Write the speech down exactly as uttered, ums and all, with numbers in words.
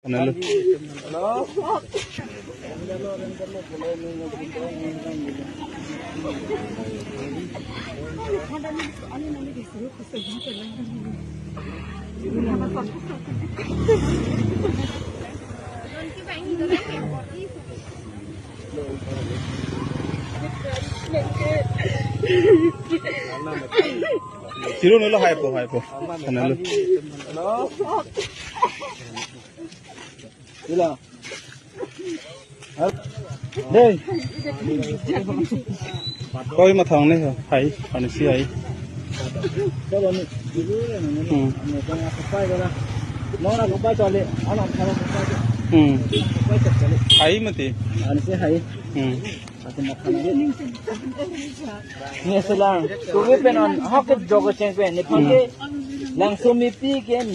Hello. Siro nolo hai po, hai po. Hello. Hello. Dei. Koi mathang ne hai, ani si hai. Hmm. Hmm. Hai mati. Hmm. Ni selang, kumi penon, hok ke jogo cheng pen, ni pake, langso mipi ken.